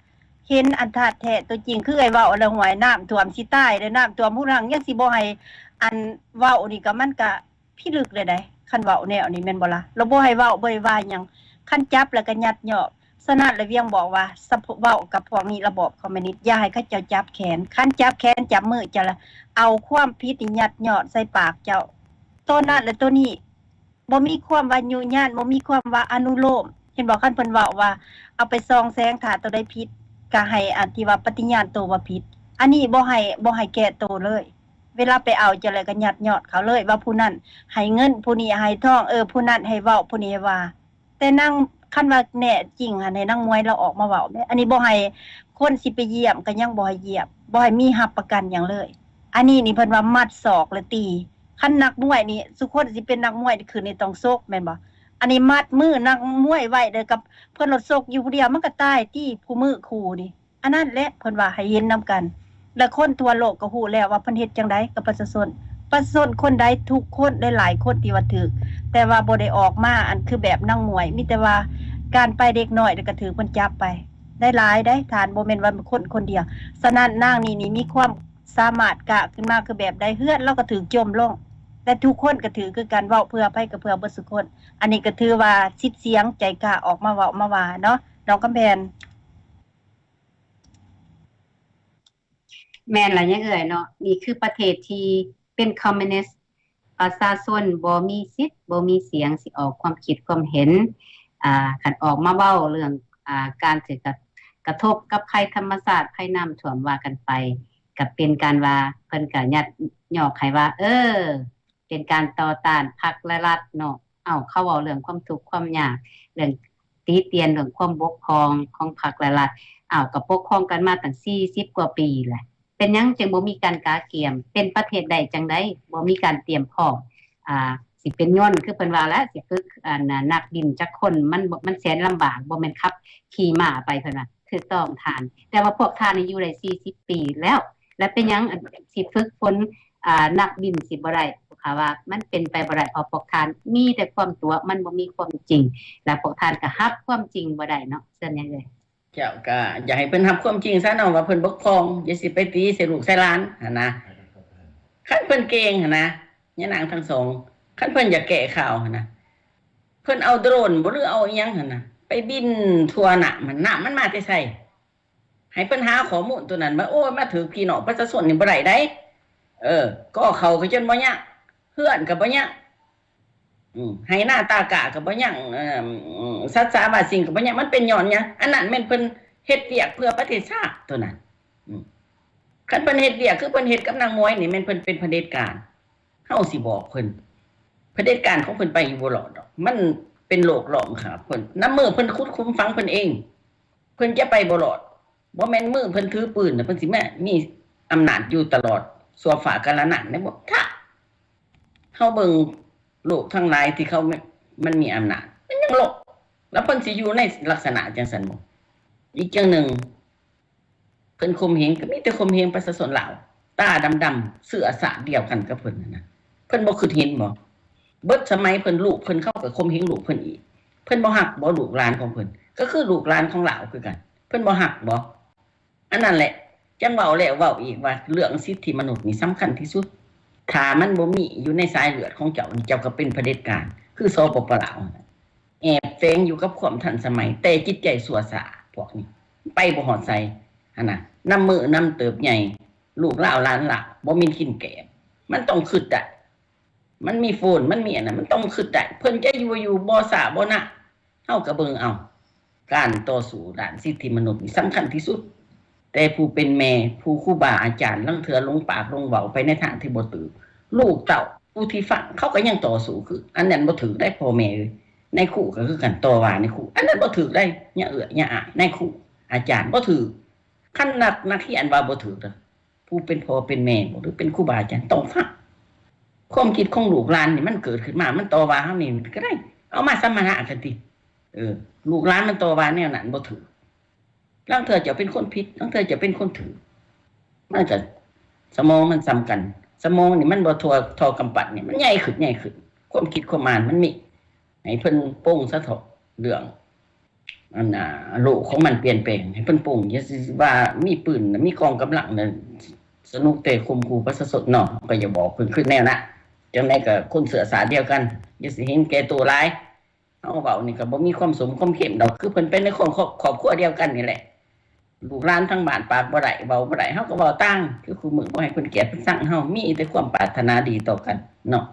ເຫັນອັນທາດແທ້ຕົວຈິງ ຄືເອື້ອຍເວົ້າແລ້ວ ຫ້ວຍ ນ້ຳຖ້ວມຊິຕາຍເດ້ ນ້ຳຖ້ວມຜູ້ລັງ ຍັງຊິບໍ່ໃຫ້ອັນເວົ້ານີ້ ກໍມັນກະພິລຶກເລີຍໃດ໋ ຄັນເວົ້າແນວນີ້ແມ່ນບໍ່ລະ? ລາວບໍ່ໃຫ້ເວົ້າ ບໍ່ໄດ້ວ່າຫຍັງ ຄັນຈັບແລ້ວກໍຍັດຍອກ. ສະນັ້ນລະວຽງບອກວ່າ ສະເພາະເວົ້າກັບພວກນີ້ລະບອບຄອມມິວນິດ ຢ່າໃຫ້ເຂົາເຈົ້າຈັບແຂນ ຄັນຈັບແຂນຈັບມືເຈົ້າລະ ເອົາຄວາມຜິດນີ້ຍັດຍອດໃສ່ປາກເຈົ້າ ໂຕນັ້ນແລະໂຕນີ້. ບໍ່ມີຄວາມວ່າຍຸຍານ ບໍ່ມີຄວາມວ່າອະນຸໂລມ ເຫັນບໍ່? ຄັນເພິ່ນເວົ້າວ່າ ເອົາໄປສ່ອງແສງ ຖ້າໂຕໃດຜິດ ກະໃຫ້ອັນທີ່ວ່າປະຕິຍານໂຕວ່າຜິດ ອັນນີ້ບໍ່ໃຫ້ ບໍ່ໃຫ້ແກ້ໂຕເລີຍ. ເວລາໄປເອົາເຈົ້າແລ້ວກະຍັດຍອດເຂົາເລີຍວ່າຜູ້ນັ້ນໃຫ້ເງິນ ຜູ້ນີ້ໃຫ້ທອງ ເອີ ຜູ້ນັ້ນໃຫ້ເວົ້າ ຜູ້ນີ້ໃຫ້ວ່າ. ແຕ່ນາງ ຄັນວ່າແນ່ຈິງຫັ້ນ ໃຫ້ນາງໝວຍລາວອອກມາເວົ້າແມ້ ອັນນີ້ບໍ່ໃຫ້ຄົນຊິໄປຢ້ຽມ ກະຍັງບໍ່ໃຫ້ຢ້ຽມ ບໍ່ໃຫ້ມີຮັບປະກັນຫຍັງເລີຍ. ອັນນີ້ນີ້ເພິ່ນວ່າມັດສອກແລະຕີ. ຄັນນັກມວຍນີ້ ສຸຄົນຊິເປັນນັກມວຍນີ້ ຂຶ້ນນີ້ຕ້ອງຊົກແມ່ນບໍ່? ອັນນີ້ມັດມືນັກມວຍໄວ້ເດີ ກັບເພິ່ນລົດຊົກຢູ່ຜູ້ດຽວ ມັນກໍຕາຍຕິ ຄູ່ມືຄູ່ນີ້. ອັນນັ້ນແຫຼະເພິ່ນວ່າໃຫ້ເຫັນນຳກັນ ແລະຄົນທົ່ວໂລກກໍຮູ້ແລ້ວວ່າເພິ່ນເຮັດຈັ່ງໃດກັບປະຊາຊົນ. ປະຊາຊົນຄົນໃດ ທຸກຄົນ ຫຼາຍໆຄົນທີ່ວ່າຖືກ ແຕ່ວ່າບໍ່ໄດ້ອອກມາ ອັນຄືແບບນາງໝວຍ ມີແຕ່ວ່າການໄປເດັກນ້ອຍ ແລ້ວກໍຖືກເພິ່ນຈັບໄປ ໄດ້ຫຼາຍໃດ໋ທ່ານ ບໍ່ແມ່ນວ່າຄົນຄົນດຽວ. ສະນັ້ນນາງນີ້ນີ້ມີຄວາມສາມາດກ້າຂຶ້ນມາ ຄືແບບໃດ ເຮືອນລາວກໍຖືກຈົມລົງ ແລະທຸກຄົນກໍຖືກຄືກັນ ເວົ້າເພື່ອໃຜກໍເພື່ອເບິດສຸຄົນ. ອັນນີ້ກໍຖືວ່າສິດສຽງໃຈກ້າອອກມາເວົ້າມາວ່າເນາະ ນ້ອງຄຳແພນ. ແມ່ນລະຍາເອື້ອຍເນາະ ນີ້ຄືປະເທດທີ່ເປັນຄອມມິວນິດ ປະຊາຊົນບໍ່ມີສິດ ບໍ່ມີສຽງຊິອອກຄວາມຄິດຄວາມເຫັນ. ອາ ຄັນອອກມາເວົ້າເລື່ອງ ອາ ການຖືກກະ ກະທົບກັບໄພທຳມະຊາດ ໄພນ້ຳຖ້ວມວ່າກັນໄປ ກະເປັນການວ່າ ເພິ່ນກະຍັດຍອກໃຫ້ວ່າ ເອີ ເປັນການຕໍ່ຕ້ານພັກ ແລະ ລັດເນາະ. ເອົ້າ ເຂົາເວົ້າເລື່ອງຄວາມທຸກຄວາມຍາກ ເລື່ອງຕິຕຽນເລື່ອງຄວາມບົກຜ່ອງຂອງພັກ ແລະ ລັດ. ເອົ້າ ກໍປົກຄອງກັນມາຕັ້ງສີ່ສິບກວ່າປີແຫຼະ ເປັນຫຍັງຈຶ່ງບໍ່ມີການກະກຽມ? ເປັນປະເທດໄດ້ຈັ່ງໃດ ບໍ່ມີການຕຽມພ້ອມ? ອ່າ ຊິເປັນຍົນ ຄືເພິ່ນວ່າແຫຼະ ຊິຝຶກ ອັນ ນັກບິນຈັກຄົນ ມັນ ມັນແສນລຳບາກ ບໍ່ແມ່ນຂັບຂີ່ມ້າໄປ ເພິ່ນວ່າ. ຖືກຕ້ອງທ່ານ ແຕ່ວ່າພວກທ່ານນີ້ຢູ່ໄດ້ສີ່ສິບປີແລ້ວ ແລະເປັນຫຍັງ ອັນ ຊິຝຶກຝົນ ອ່າ ນັກບິນຊິບໍ່ໄດ້? ເຂົາວ່າມັນເປັນໄປບໍ່ໄດ້ ເພາະພວກທ່ານມີແຕ່ຄວາມຕົວະ ມັນບໍ່ມີຄວາມຈິງ ແລະພວກທ່ານກໍຮັບຄວາມຈິງບໍ່ໄດ້ເນາະ. ເຊີນຍາຍເອີຍ. ເຈົ້າ ກໍຢາກໃຫ້ເພິ່ນຮັບຄວາມຈິງຊະເນາະ ວ່າເພິ່ນບົກຜ່ອງ ຢ່າຊິໄປຕີໃສ່ລູກໃສ່ຫຼານຫັ້ນນະ. ຄັນເພິ່ນເກັ່ງຫັ້ນນະ ຍານາງທັງສອງ ຄັນເພິ່ນຢາກແກ້ຂ່າວຫັ້ນນະ ເພິ່ນເອົາໂດຣນບໍ່ ຫຼືເອົາອີ່ຫຍັງຫັ້ນນະ ໄປບິນທົ່ວນ້ຳຫັ້ນ ນ້ຳມັນມາແຕ່ໃສ? ໃຫ້ເພິ່ນຫາຂໍ້ມູນໂຕນັ້ນມາ. ໂອ້ຍ ມາຖືກພີ່ນ້ອງປະຊາຊົນນີ້ບໍ່ໄດ້ໃດ໋. ເອີ ກໍເຂົ້າກໍຈົນບໍ່ຍັງ ເຮືອນກໍບໍ່ຍັງ ອືມ ໄຮ່ນາຕາກ້າກໍບໍ່ຍັງ ເອີ ສັດສາວາສິ່ງກໍບໍ່ຍັງ. ມັນເປັນຍ້ອນຫຍັງ? ອັນນັ້ນແມ່ນເພິ່ນເຮັດວຽກເພື່ອປະເທດຊາດໂຕນັ້ນ. ອືມ ຄັນເພິ່ນເຮັດວຽກຄືເພິ່ນເຮັດກັບນາງໝວຍນີ້ ແມ່ນເພິ່ນເປັນຜະເດັດການ. ເຮົາຊິບອກເພິ່ນ ຜະເດັດການຂອງເພິ່ນໄປຢູ່ບໍ່ລອດດອກ ມັນເປັນໂລກລ້ອມຄາບເພິ່ນ. ນຳມືເພິ່ນຂຸດຂຸມຝັງເພິ່ນເອງ ເພິ່ນຈະໄປບໍ່ລອດ. ບໍ່ແມ່ນມືເພິ່ນຖືປືນ ເພິ່ນຊິມາມີອຳນາດຢູ່ຕະຫຼອດຊົ່ວຟ້າກາລະນານໄດ້ບໍ່? ຖ້າເຮົາເບິ່ງໂລກທັງຫຼາຍທີ່ເຂົາ ມັນມີອຳນາດ ມັນຍັງລົບ ແລ້ວເພິ່ນຊິຢູ່ໃນລັກສະນະຈັ່ງຊັ້ນບໍ່? ອີກຢ່າງໜຶ່ງ ເພິ່ນຂົ່ມເຫງ ກໍມີແຕ່ຂົ່ມເຫງປະຊາຊົນລາວ ຕາດຳໆ ເຊື້ອຊາດດຽວກັນກັບເພິ່ນຫັ້ນນະ. ເພິ່ນບໍ່ຄິດເຫັນບໍ່? ເບິດສະໄໝເພິ່ນ ລູກເພິ່ນ ເຂົາກໍຂົ່ມເຫງລູກເພິ່ນອີກ. ເພິ່ນບໍ່ຮັກບໍ່ລູກຫຼານຂອງເພິ່ນ? ກໍຄືລູກຫຼານຂອງລາວຄືກັນ. ເພິ່ນບໍ່ຮັກບໍ່? ອັນນັ້ນແຫຼະ ຈັ່ງເວົ້າແລ້ວເວົ້າອີກວ່າ ເລື່ອງສິດທິມະນຸດນີ້ສຳຄັນທີ່ສຸດ. ຖ້າມັນບໍ່ມີຢູ່ໃນສາຍເລືອດຂອງເຈົ້ານີ້ ເຈົ້າກໍເປັນຜະເດັດການ ຄື ສປປ ລາວ. ແອບແຝງຢູ່ກັບຄວາມທັນສະໄໝ ແຕ່ຈິດໃຈຊົ່ວຊ້າ ພວກນີ້ໄປບໍ່ຮອດໃສຫັ້ນນະ. ນຳມື້ນຳເຕີບໃຫຍ່ ລູກລາວຫຼານລາວ ບໍ່ມີກິນແກບ. ມັນຕ້ອງຄິດໄດ້ ມັນມີໂຟນ ມັນມີອັນນັ້ນ ມັນຕ້ອງຄິດໄດ້. ເພິ່ນຈະຢູ່ ຢູ່ບໍ່ຊ້າບໍ່ນານ ເຮົາກໍເບິ່ງເອົາ. ການຕໍ່ສູ້ດ້ານສິດທິມະນຸດນີ້ສຳຄັນທີ່ສຸດ. ແຕ່ຜູ້ເປັນແມ່ ຜູ້ຄູບາອາຈານ ລາງເທື່ອຫຼົງປາກຫຼົງເວົ້າໄປໃນທາງທີ່ບໍ່ຖືກ. ລູກເຕົ້າຜູ້ທີ່ຟັງ ເຂົາກໍຍັງຕໍ່ສູ້ຄື ອັນນັ້ນບໍ່ຖືກໄດ໋ ພໍ່ແມ່ເອີຍ. ນາຍຄູກໍຄືກັນ ຕໍ່ວ່ານາຍຄູ ອັນນັ້ນບໍ່ຖືກໄດ໋ ຢ່າເອື້ອຍຢ່າອາຍ ນາຍຄູອາຈານບໍ່ຖືກ. ຄັນນັກ ນັກຮຽນວ່າບໍ່ຖືກ ຜູ້ເປັນພໍ່ເປັນແມ່ບໍ ຫຼືເປັນຄູບາອາຈານຕ້ອງຟັງ. ຄວາມຄິດຂອງລູກຫຼານນີ້ມັນເກີດຂຶ້ນມາ ມັນຕໍ່ວ່າເຮົານີ້ກໍໄດ້ ເອົາມາສຳມະນາກັນຕິ. ເອີ ລູກຫຼານມັນຕໍ່ວ່າແນວນັ້ນບໍ່ຖືກ. ລາງເທື່ອເຈົ້າເປັນຄົນຜິດ ລາງເທື່ອເຈົ້າເປັນຄົນຖືກ ມັນກໍ ສະໝອງມັນສ່ຳກັນ ສະໝອງນີ້ມັນບໍ່ທົ່ວທໍ່ກຳປັດນີ້ ມັນໃຫຍ່ຂຶ້ນ ໃຫຍ່ຂຶ້ນ ຄວາມຄິດຄວາມອ່ານມັນມີ ໃຫ້ເພິ່ນປົງສະເທາະເລື່ອງ ອັນນ່າ ໂລກຂອງມັນປ່ຽນແປງ ໃຫ້ເພິ່ນປົງ ຢ່າຊິວ່າມີປືນ ມີກອງກຳລັງນະ ສະໜຸກແຕ່ຂົ່ມຂູ່ປະຊາຊົນເນາະ ກໍຢ່າບອກເພິ່ນຄືແນວນັ້ນ ຈັ່ງໃດກໍຄົນເຊື້ອຊາດດຽວກັນ ຢ່າຊິເຫັນແກ່ໂຕຫຼາຍ ເຮົາເວົ້ານີ້ກໍບໍ່ມີຄວາມສົມຄວາມເຂັ້ມດອກ ຄືເພິ່ນໄປໃນຄອບ ຄອບຄົວດຽວກັນນີ້ແຫຼະ ລູກຫຼານທາງບ້ານປາກບໍ່ໄດ້ ເວົ້າບໍ່ໄດ້ ເຮົາກໍເວົ້າຕ່າງ ຄືຄູ່ມື້ບໍ່ໃຫ້ເພິ່ນກຽດເພິ່ນຊັງເຮົາ ມີແຕ່ຄວາມປາດຖະໜາດີຕໍ່ກັນເນາະ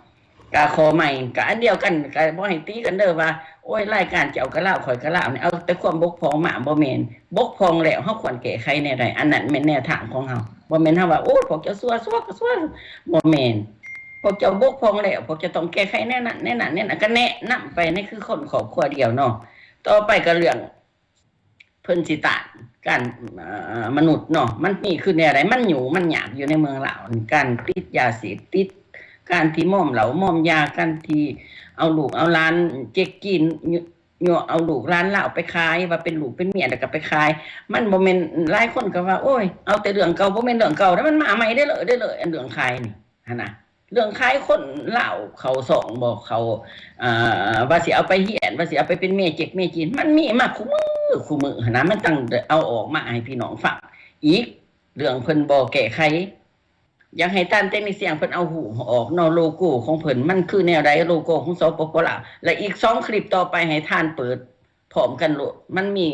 ກະຂໍ້ໃໝ່ກະອັນດຽວກັນ ກະບໍ່ໃຫ້ຕີກັນເດີວ່າ ໂອ້ຍ ລາຍການເຈົ້າກະລາວ ຂ້ອຍກະລາວນີ້ ເອົາແຕ່ຄວາມບົກຜ່ອງມາ ບໍ່ແມ່ນ ບົກຜ່ອງແລ້ວ ເຮົາຄວນແກ້ໄຂແນວໃດ ອັນນັ້ນແມ່ນແນວທາງຂອງເຮົາ ບໍ່ແມ່ນເຮົາວ່າ ໂອ້ຍ ພວກເຈົ້າຊົ່ວ ຊົ່ວກໍຊົ່ວ ບໍ່ແມ່ນ ພວກເຈົ້າບົກຜ່ອງແລ້ວ ພວກເຈົ້າຕ້ອງແກ້ໄຂແນວນັ້ນ ແນວນັ້ນ ແນວນັ້ນ ກໍແນະນຳໄປ ໃນຄືຄົນຄອບຄົວດຽວເນາະ ຕໍ່ໄປກໍເລື່ອງ ເພິ່ນຊິຕ້ານການ ເອີ ມະນຸດເນາະ ມັນມີຄືແນວໃດ ມັນຫຍຸ້ງມັນຍາກຢູ່ໃນເມືອງລາວ ການຕິດຢາເສບຕິດ ການທີ່ມອມເຫຼົ້າມອມຢາ ການທີ່ເອົາລູກເອົາຫຼານເຈັກຈີນ ຍົວະເອົາລູກຫຼານລາວໄປຂາຍ ວ່າເປັນລູກເປັນເມຍ ແລ້ວກໍໄປຂາຍ ມັນບໍ່ແມ່ນ ຫຼາຍຄົນກໍວ່າ ໂອ້ຍ ເອົາແຕ່ເລື່ອງເກົ່າ ບໍ່ແມ່ນເລື່ອງເກົ່າເດ້ ມັນມາໃໝ່ເລື້ອຍໆ ເລື້ອຍໆ ອັນເລື່ອງຂາຍນີ້ຫັ້ນນະ ເລື່ອງຂາຍຄົນລາວເຂົ້າຊ່ອງບໍ ເຂົ້າ ເອີ ວ່າຊິເອົາໄປຮຽນ ວ່າຊິເອົາໄປເປັນເມຍເຈັກເມຍຈີນ ມັນມີມາຄູ່ມື້ ຄູ່ມື້ຫັ້ນນະ ມັນຕ້ອງໄດ້ເອົາອອກມາໃຫ້ພີ່ນ້ອງຟັງອີກ ເລື່ອງເພິ່ນບໍ່ແກ້ໄຂ ຢາກໃຫ້ທ່ານເຕັກນິຊຽງເພິ່ນເອົາຮູບອອກເນາະ ໂລໂກ້ຂອງເພິ່ນມັນຄືແນວໃດ ໂລໂກ້ຂອງ ສປປ ລາວ ແລະ ອີກສອງຄລິບຕໍ່ໄປໃຫ້ທ່ານເປີດ ພ້ອມກັນໂລດ ມັນມີ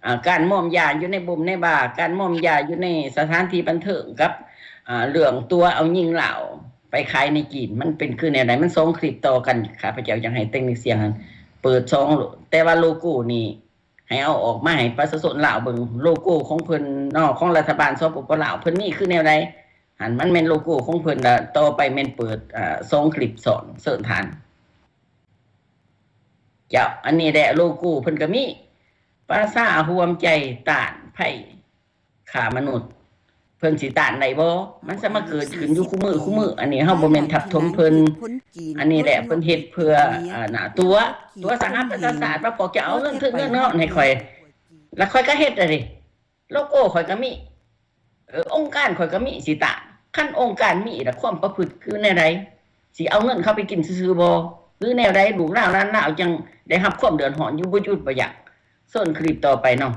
ອ່າ ການມອມຢາຢູ່ໃນບົມໃນບາ ການມອມຢາຢູ່ໃນສະຖານທີ່ບັນເທີງ ກັບ ອ່າ ເລື່ອງຕົວະເອົາຍິງລາວໄປຂາຍໃນຈີນ ມັນເປັນຄືແນວໃດ ມັນສອງຄລິບຕໍ່ກັນ ຂ້າພະເຈົ້າຢາກໃຫ້ເຕັກນິຊຽງຫັ້ນເປີດສອງໂລດ ແຕ່ວ່າໂລໂກ້ນີ້ໃຫ້ເອົາອອກມາໃຫ້ປະຊາຊົນລາວເບິ່ງ ໂລໂກ້ຂອງເພິ່ນເນາະ ຂອງລັດຖະບານ ສປປ ລາວ ເພິ່ນມີຄືແນວໃດ ຫັ້ນມັນແມ່ນໂລໂກ້ຂອງເພິ່ນ ແລ້ວຕໍ່ໄປແມ່ນເປີດ ອ່າ ສອງຄລິບຊ້ອນ ເຊີນທ່ານ. ເຈົ້າ ອັນນີ້ແຫຼະໂລໂກ້ເພິ່ນກໍມີ ປະຊາຮ່ວມໃຈຕ້ານໄພຄ້າມະນຸດ ເພິ່ນຊິຕ້ານໄດ້ບໍ່? ມັນຈະມາເກີດຂຶ້ນຢູ່ຄູ່ມື້ ຄູ່ມື້ ອັນນີ້ເຮົາບໍ່ແມ່ນທັບຖົມເພິ່ນ ອັນນີ້ແຫຼະເພິ່ນເຮັດເພື່ອ ອັນນ່າ ຕົວະ ຕົວະສະຫະປະຊາຊາດ ວ່າພວກເຈົ້າເອົາເງິນຖືກເງິນຮ້ອນໃຫ້ຂ້ອຍ ແລ້ວຂ້ອຍກໍເຮັດແລ້ວເດ້ ໂລໂກ້ຂ້ອຍກໍມີ ເອີ ອົງການຂ້ອຍກໍມີ ຊິຕາ ຄັນອົງການມີລະຄວາມປະພຶດຄືແນວໃດ? ຊິເອົາເງິນເຂົາໄປກິນຊື່ໆບໍ່ ຫຼືແນວໃດ? ລູກຫຼານຫຼານລາວຈັ່ງໄດ້ຮັບຄວາມເດືອດຮ້ອນຢູ່ບໍ່ຢຸດບໍ່ຫຍັງ. ເຊີນຄລິບຕໍ່ໄປເນາະ.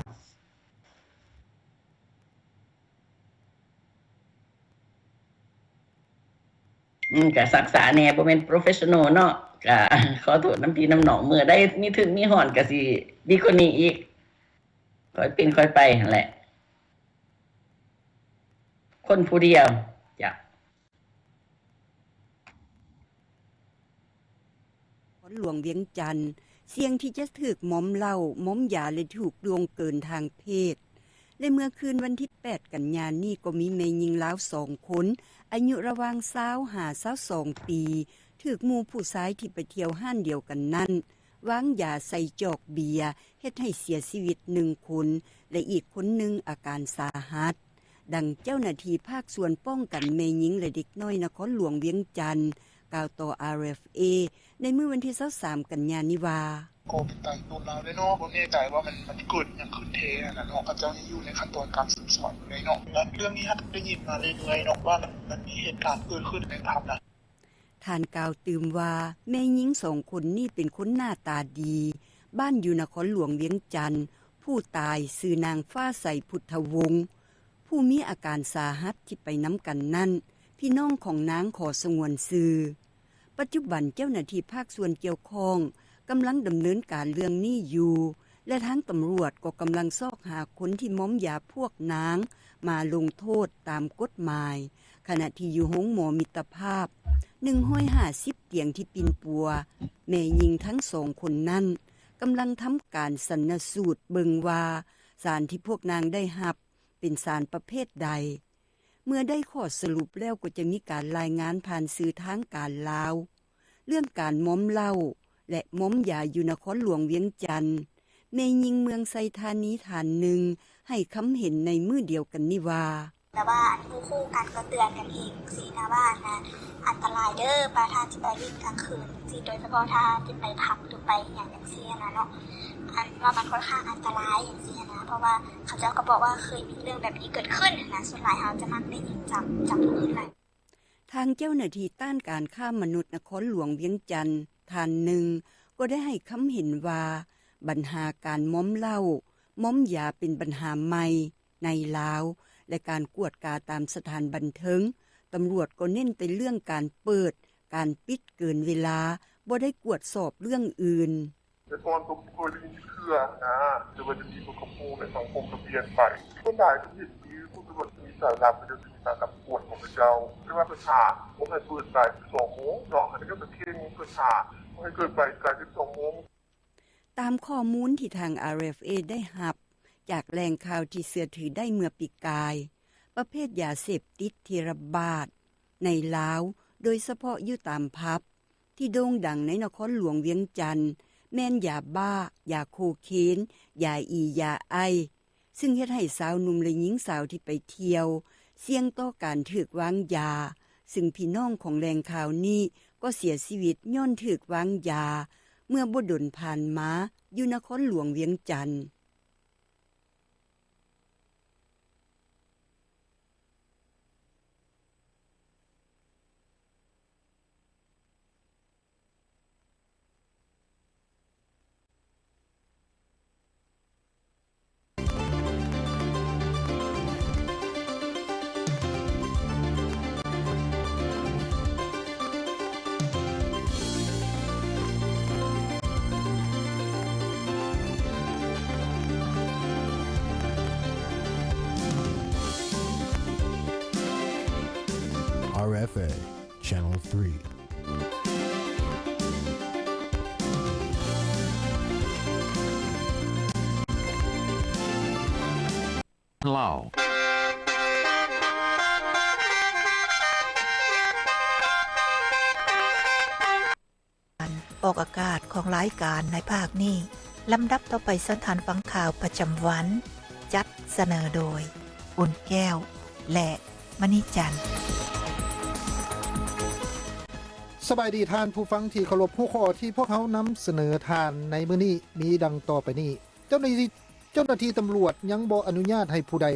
ອືມ ກະສັກສາແດ່ ບໍ່ແມ່ນ professional ເນາະ. ກະຂໍໂທດນຳພີ່ນຳນ້ອງ ເມື່ອໃດມີທຶກມີຮ້ອນກະຊິດີກວ່ານີ້ອີກ. ຄ່ອຍເປັນຄ່ອຍໄປຫັ້ນແຫຼະ ຄົນຜູ້ດຽວ. ຈ້ະ. ນະຄອນຫຼວງວຽງຈັນ ສ່ຽງທີ່ຈະຖືກມອມເຫຼົ້າ, ມອມຢາ ແລະ ຖືກລ່ວງເກີນທາງເພດ. ແລະ ເມື່ອຄືນວັນທີແປດ ກັນຍານີ້ ກໍມີແມ່ຍິງລາວສອງຄົນ ອາຍຸລະຫວ່າງຊາວຫາຊາວສອງປີ ຖືກໝູ່ຜູ້ຊາຍທີ່ໄປທ່ຽວຮ້ານດຽວກັນນັ້ນ ວາງຢາໃສ່ຈອກເບຍ ເຮັດໃຫ້ເສຍຊີວິດໜຶ່ງຄົນ ແລະ ອີກຄົນໜຶ່ງອາການສາຫັດ. ດັ່ງເຈົ້າໜ້າທີ່ພາກສ່ວນປ້ອງກັນແມ່ຍິງ ແລະ ເດັກນ້ອຍນະຄອນຫຼວງວຽງຈັນ ກ່າວຕໍ່ ອາ ເອຟ ເອ ໃນມື້ວັນທີຊາວສາມ ກັນຍານີ້ວ່າ. ກໍເປັນຕາໂຫດຮ້າຍເລີຍເນາະ ບໍ່ແນ່ໃຈວ່າມັນ ມັນເກີດຫຍັງຂຶ້ນແທ້ຫັ້ນນະເນາະ ເຂົາເຈົ້າຍັງຢູ່ໃນຂັ້ນຕອນການສືບສວນຢູ່ເລີຍເນາະ ແລະ ເລື່ອງນີ້ເຮົາກໍໄດ້ຍິນມາເລື້ອຍໆເນາະ ວ່າມັນ ມັນມີເຫດການເກີດຂຶ້ນໃນຜັບນະ. ທ່ານກ່າວຕື່ມວ່າ ແມ່ຍິງສອງຄົນນີ້ເປັນຄົນໜ້າຕາດີ ບ້ານຢູ່ນະຄອນຫຼວງວຽງຈັນ, ຜູ້ຕາຍຊື່ນາງຟ້າໃສ ພຸດທະວົງ, ຜູ້ມີອາການສາຫັດທີ່ໄປນຳກັນນັ້ນ ພີ່ນ້ອງຂອງນາງຂໍສະຫງວນຊື່. ປັດຈຸບັນເຈົ້າໜ້າທີ່ພາກສ່ວນກ່ຽວຂ້ອງກຳລັງດຳເນີນການເລື່ອງນີ້ຢູ່ ແລະ ທາງຕຳຫຼວດກໍກຳລັງຊອກຫາຄົນທີ່ມອມຢາພວກນາງມາລົງໂທດຕາມກົດໝາຍ, ຂະນະທີ່ຢູ່ໂຮງໝໍມິດຕະພາບ ໜຶ່ງຮ້ອຍຫ້າສິບຕຽງທີ່ປິ່ນປົວ ແມ່ຍິງທັງສອງຄົນນັ້ນ ກຳລັງທຳການຊັນນະສູດເບິ່ງວ່າ ສານທີ່ພວກນາງໄດ້ຮັບເປັນສານປະເພດໃດ. ເມື່ອໄດ້ຂໍ້ສະຫຼຸບແລ້ວກໍຈະມີການລາຍງານຜ່ານສື່ທາງການລາວ. ເລື່ອງການມອມເຫຼົ້າ ແລະ ມອມຢາຢູ່ນະຄອນຫຼວງວຽງຈັນ, ແມ່ຍິງເມືອງໄຊທານີທ່ານໜຶ່ງໃຫ້ຄຳເຫັນໃນມື້ດຽວກັນນີ້ວ່າ. ແຕ່ວ່າອັນ ໝູ່ຄູ່ກັນກໍເຕືອນກັນເອງຊີ້ນະ ວ່າອັນນ່າ ອັນຕະລາຍເດີ ວ່າຖ້າຊິໄປຫຼິ້ນກາງຄືນຊີ້ ໂດຍສະເພາະຖ້າຊິໄປຜັບ ຫຼືໄປຫຍັງຈັ່ງຊີ້ຫັ້ນນະເນາະ ອັນວ່າມັນຂ້ອນຂ້າງອັນຕະລາຍຈັ່ງຊີ້ຫັ້ນນະ ເພາະວ່າເຂົາເຈົ້າກໍບອກວ່າເຄີຍມີເລື່ອງແບບນີ້ເກີດຂຶ້ນຫັ້ນນະ ສ່ວນຫຼາຍເຮົາຈະມັກໄດ້ຍິນຈາກ ຈາກຜູ້ອື່ນຫຼາຍ. ທາງເຈົ້າໜ້າທີ່ຕ້ານການຄ້າມະນຸດນະຄອນຫຼວງວຽງຈັນທ່ານໜຶ່ງ ກໍໄດ້ໃຫ້ຄຳເຫັນວ່າ ບັນຫາການມອມເຫຼົ້າ, ມອມຢາເປັນບັນຫາໃໝ່ໃນລາວ ແລະ ການກວດກາຕາມສະຖານບັນເທີງ, ຕຳຫຼວດກໍເນັ້ນແຕ່ເລື່ອງການເປີດ, ການປິດເກີນເວລາ, ບໍ່ໄດ້ກວດສອບເລື່ອງອື່ນ. ແຕ່ກ່ອນກໍບໍ່ເຄີຍໄດ້ຍິນເທື່ອນະ ແຕ່ວ່າດຽວນີ້ເພິ່ນກໍຮູ້ແລ້ວ ສັງຄົມກໍປ່ຽນໄປ. ສ່ວນຫຼາຍກໍເຫັນມີຜູ້ຕຳຫຼວດມີສາຍລັບ ເຂົາເຈົ້າຊິມີການນຳກວດຂອງເຂົາເຈົ້າ ແຕ່ວ່າເພິ່ນຫາບໍ່ໃຫ້ເປີດຫຼາຍສິບສອງໂມງເນາະ ອັນນີ້ກໍເຄັ່ງ ເພິ່ນຫາບໍ່ໃຫ້ເກີດໄປຫຼາຍສິບສອງໂມງ. ຕາມຂໍ້ມູນທີ່ທາງ ອາ ເອຟ ເອ ໄດ້ຮັບຈາກແຫຼ່ງຂ່າວທີ່ເຊື່ອຖືໄດ້ເມື່ອປີກາຍ, ປະເພດຢາເສບຕິດທີ່ລະບາດໃນລາວ, ໂດຍສະເພາະຢູ່ຕາມຜັບ ທີ່ໂດ່ງດັງໃນນະຄອນຫຼວງວຽງຈັນ ແມ່ນຢາບ້າ, ຢາໂຄເຄນ, ຢາອີ, ຢາໄອ, ຊຶ່ງເຮັດໃຫ້ຊາວໜຸ່ມ ແລະ ຍິງສາວທີ່ໄປທ່ຽວ ສ່ຽງຕໍ່ການຖືກວາງຢາ, ຊຶ່ງພີ່ນ້ອງຂອງແຫຼ່ງຂ່າວນີ້ກໍເສຍຊີວິດຍ້ອນຖືກວາງຢາ ເມື່ອບໍ່ດົນຜ່ານມາ ຢູ່ນະຄອນຫຼວງວຽງຈັນ.ອອກອາກາດຂອງລາຍການໃນພາກນີ້. ລຳດັບຕໍ່ໄປເຊີນທ່ານຟັງຂ່າວປະຈຳວັນ, ຈັດສະເໜີໂດຍ ອຸ່ນແກ້ວ ແລະ ມະນີຈັນ. ສະບາຍດີທ່ານຜູ້ຟັງທີ່ເຄົາລົບ, ຫົວຂໍ້ທີ່ພວກເຮົານຳສະເໜີທ່ານໃນມື້ນີ້ມີດັ່ງຕໍ່ໄປນີ້. ເຈົ້າໜ້າທີ່ ເຈົ້າໜ້າທີ່ຕຳຫຼວດຍັງບໍ່ອະນຸຍາດໃຫ້ຜູ້ໃດ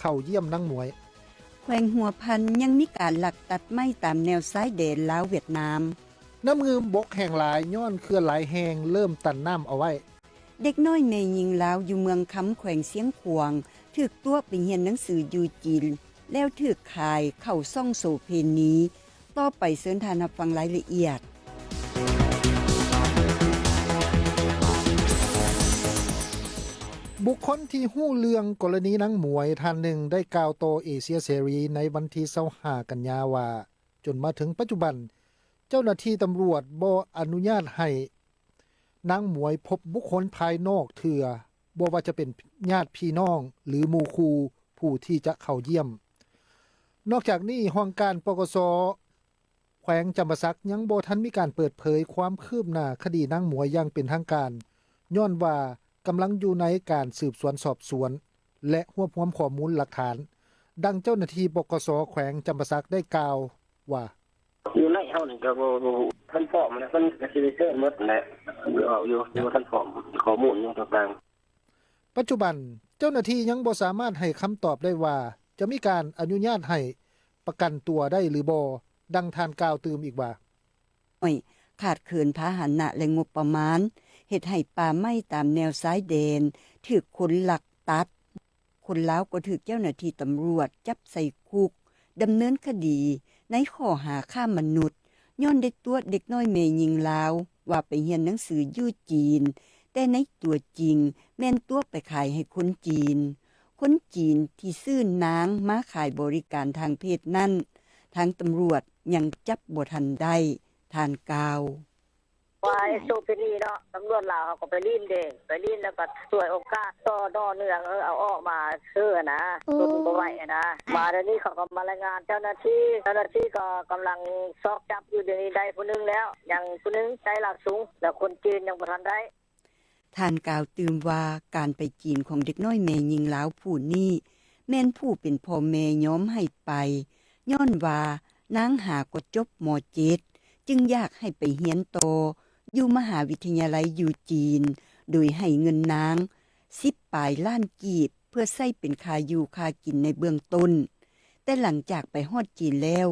ເຂົ້າຢ້ຽມນາງໝວຍ. ແຂວງຫົວພັນຍັງມີການລັກຕັດໄມ້ຕາມແນວຊາຍແດນລາວຫວຽດນາມ. ນ້ຳງື່ມບົກແຫ້ງຫຼາຍຍ້ອນເຂື່ອນຫຼາຍແຫ່ງເລີ່ມຕັນນ້ຳເອົາໄວ້. ເດັກນ້ອຍແມ່ຍິງລາວຢູ່ເມືອງຄຳ ແຂວງຊຽງຂວາງ ຖືກຕົວະໄປຮຽນໜັງສືຢູ່ຈີນ ແລ້ວຖືກຂາຍເຂົ້າຊ່ອງໂສເພນີ. ຕໍ່ໄປເຊີນທ່ານຮັບຟັງລາຍລະອຽດ. ບຸກຄົນທີ່ຮູ້ເລື່ອງກໍລະນີນາງໝວຍທ່ານໜຶ່ງໄດ້ກ່າວຕໍ່ເອເຊຍເສລີໃນວັນທີຊາວຫ້າ ກັນຍາວ່າ ຈົນມາເຖິງປັດຈຸບັນ ເຈົ້າໜ້າທີ່ຕຳຫຼວດບໍ່ອະນຸຍາດໃຫ້ ນາງໝວຍພົບບຸກຄົນພາຍນອກເທື່ອ, ບໍ່ວ່າຈະເປັນຍາດພີ່ນ້ອງ ຫຼື ໝູ່ຄູ່ຜູ້ທີ່ຈະເຂົ້າຢ້ຽມ. ນອກຈາກນີ້, ຫ້ອງການ ປກສ ແຂວງຈຳປາສັກ ຍັງບໍ່ທັນມີການເປີດເຜີຍຄວາມຄືບໜ້າຄະດີນາງໝວຍຢ່າງເປັນທາງການ, ຍ້ອນວ່າກຳລັງຢູ່ໃນການສືບສວນສອບສວນ ແລະ ຮວບຮວມຂໍ້ມູນຫຼັກຖານ. ດັ່ງເຈົ້າໜ້າທີ່ ປກສ ແຂວງຈຳປາສັກ ໄດ້ກ່າວວ່າ. ຢູ່ໃນເຮົານີ້ກໍບໍ່ ບໍ່ຮູ້ ທັນພ້ອມນະ ເພິ່ນກໍຊິໄດ້ເຊີນໝົດແຫຼະ ຢູ່ ຢູ່ ບໍ່ທັນພ້ອມຂໍ້ມູນຫຍັງຕ່າງໆ. ປັດຈຸບັນເຈົ້າໜ້າທີ່ຍັງບໍ່ສາມາດໃຫ້ຄຳຕອບໄດ້ວ່າ ຈະມີການອະນຸຍາດໃຫ້ປະກັນຕົວໄດ້ຫຼືບໍ່, ດັ່ງທ່ານກ່າວຕື່ມອີກວ່າ. ນ້ອຍ, ຂາດເຂີນພາຫະນະ ແລະ ງົບປະມານ, ເຮັດໃຫ້ປ່າໄມ້ຕາມແນວຊາຍແດນຖືກຄົນລັກຕັດ. ຄົນລາວກໍຖືກເຈົ້າໜ້າທີ່ຕຳຫຼວດຈັບໃສ່ຄຸກ ດຳເນີນຄະດີໃນຂໍ້ຫາຄ້າມະນຸດ ຍ້ອນໄດ້ຕົວະເດັກນ້ອຍແມ່ຍິງລາວວ່າໄປຮຽນໜັງສືຢູ່ຈີນ, ແຕ່ໃນຕົວຈິງແມ່ນຕົວະໄປຂາຍໃຫ້ຄົນຈີນ. ຄົນຈີນທີ່ຊື້ນາງມາຂາຍບໍລິການທາງເພດນັ້ນ ທາງຕຳຫຼວດຍັງຈັບບໍ່ທັນໄດ້, ທ່ານກ່າວ. ວ່າໂສເພນີເນາະ ຕຳຫຼວດລາວເຮົາກໍໄປຫຼິ້ນເດ້ ໄປຫຼິ້ນແລ້ວກໍສວຍໂອກາດ ຕໍ່ໜໍ່ເໜືອງ ເອີ ເອົາອອກມາຊື້ຫັ້ນນະ ໂອ້ ທົນບໍ່ໄຫວຫັ້ນນະ. ມາດຽວນີ້ເຂົາກໍມາລາຍງານເຈົ້າໜ້າທີ່ ເຈົ້າໜ້າທີ່ກໍກຳລັງຊອກຈັບຢູ່ ດຽວນີ້ໄດ້ຜູ້ໜຶ່ງແລ້ວ ຍັງຜູ້ໜຶ່ງໄດ້ລາວສູງ ແລ້ວຄົນຈີນຍັງບໍ່ທັນໄດ້. ທ່ານກ່າວຕື່ມວ່າ ການໄປຈີນຂອງເດັກນ້ອຍແມ່ຍິງລາວຜູ້ນີ້ ແມ່ນຜູ້ເປັນພໍ່ແມ່ຍອມໃຫ້ໄປ ຍ້ອນວ່ານາງຫາກໍຈົບ ມ.ເຈັດ ຈຶ່ງຢາກໃຫ້ໄປຮຽນຕໍ່ຢູ່ມະຫາວິທະຍາໄລຢູ່ຈີນ ໂດຍໃຫ້ເງິນນາງສິບປາຍລ້ານກີບ ເພື່ອໃຊ້ເປັນຄ່າຢູ່ຄ່າກິນໃນເບື້ອງຕົ້ນ. ແຕ່ຫຼັງຈາກໄປຮອດຈີນແລ້ວ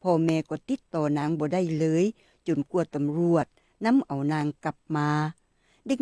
ພໍ່ແມ່ກໍຕິດຕໍ່ນາງບໍ່ໄດ້ເລີຍ ຈົນກວ່າຕຳຫຼວດນຳເອົານາງກັບມາ.